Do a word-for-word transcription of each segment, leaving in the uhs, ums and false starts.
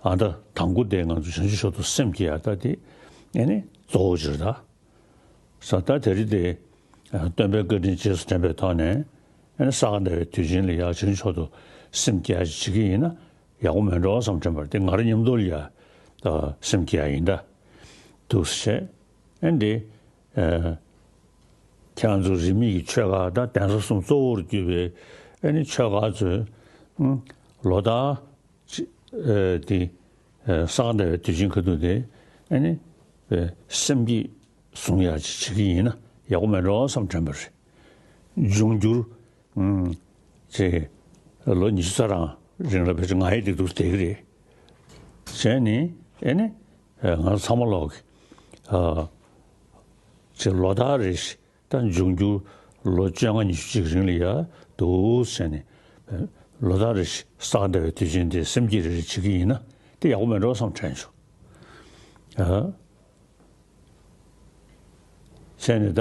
ཨ་ད་དང་པོ་དེ་ང་ཚོ་བྱང་ཆུབ་མཆོག་ཏུ་སེམས་བསྐྱེད་ཡ་ད་དེ་ཨེ་ནི་གཙོ་བོ་ཅིག་རེད་ད། ས་ད་དེ་རིང་དེ་སྟོན་པའི་བཀའ་དྲིན་རྗེས་སུ་དྲན་པའི་ཐོག་ནས་ཨེ་ནི་ས་ག་ཟླ་བའི་དུས་ཆེན་ལ་ཡ་བྱང་ཆུབ་མཆོག་ཏུ་སེམས་བསྐྱེད་ཡ་ཅིག་བྱེད་ཀྱི་ཡིན་ན་ཡག་པོ་མེད་འགྲོ་བསམ་དྲན་པར་དེ་ང་རང་མཉམ་དུ་ལ་ཡ་ད་སེམས་བསྐྱེད་ཡ་ཡིན་ད། འདུག་སེ་བྱས་ཨེ་འདི། ཨེ། ཁྱེད་རང་ཚོ་རིས་མེད་ཀྱི་ཆོས་ཁག་དང་གདན་ས་གསུམ་གཙོ་བོར་གྱུར་པའི་ཨེ་ནི་ཆོས་ཁག་ཚོས་ཨུ། ལོ་ལྟར་ཅི་ཨེ་དེ་ཨེ་ས་ག་ཟླ་བའི་དུས་ཆེན་ཁ་ཐུག་དེ་ཨེ་ནི་ཨེ་སེམས་བསྐྱེད་བཟུང་ཡག་ཅིག་བྱེད་ཀྱི་ཡིན་ན་ཡག་པོ་མེད་འགྲོ་བསམ་དྲན་པ་རེད། འབྱུང་འགྱུར་ཨུ་ཅེ་ལོ་ཉི་ཤུ་རྩ་གྲངས་རིང་ལ་ཕལ་ཆེར་ང་ཡི་སྡིག་སྡུག་བསྡད་ཀྱི་རེད། བྱས་ནས་ཨེ་ནི་ཨེ་ང་ཚང་མ་ལོག་གི་ཨ། ཅེས་ལོ་ལྟར་རེ་བཞིན་ད་འབྱུང་འགྱུར་ལོ་བཅོ་ལྔ་ཉི་ཤུ་ཅིག་རིང་ལ་ཡ་འདུག་ཟེར་ནས་ལོ་ལྟར་རེ་བཞིན་ས་ག་ཟླ་བའི་དུས་ཆེན་དེ་སེམས་བསྐྱེད་རེ་རེ་བྱེད་ཀྱི་ཡིན་ན་དེ་ཡག་པོ་མེད་འགྲོ་བསམ་དྲན་བྱུང་། ཨ། བྱས་ནས་ད་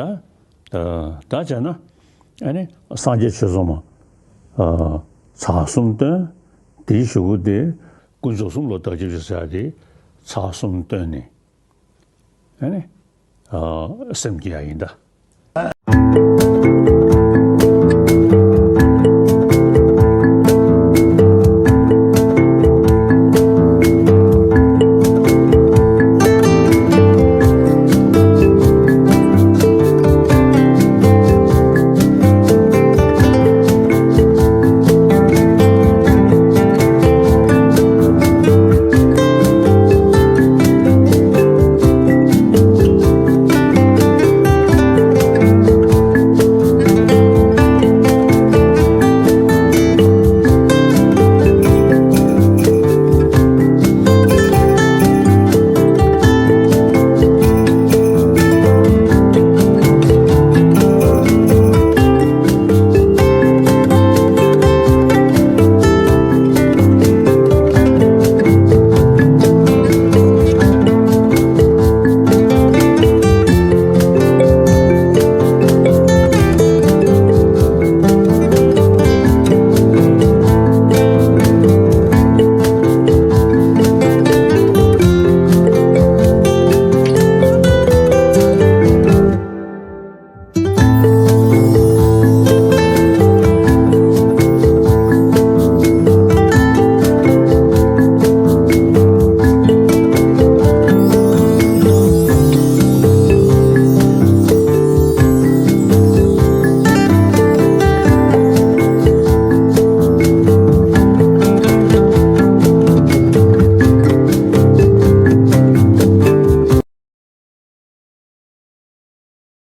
ད་བྱས་ན་ཨ་ནི་སངས་རྒྱས་ཆོས་ཚོགས་མ་ཨ་ཚར་གསུམ་བཏོན། དེའི་གཞུག་གུ་དེ་དཀོན་མཆོག་གསུམ་ལ་བདག་སྐྱབས་ཞུ་ཟེར་ཡ་དེ་ཚར་གསུམ་བཏོན་ནས། ཨ་ནི། ཨ། སེམས་བསྐྱེད་ཡ་ཡིན་ད།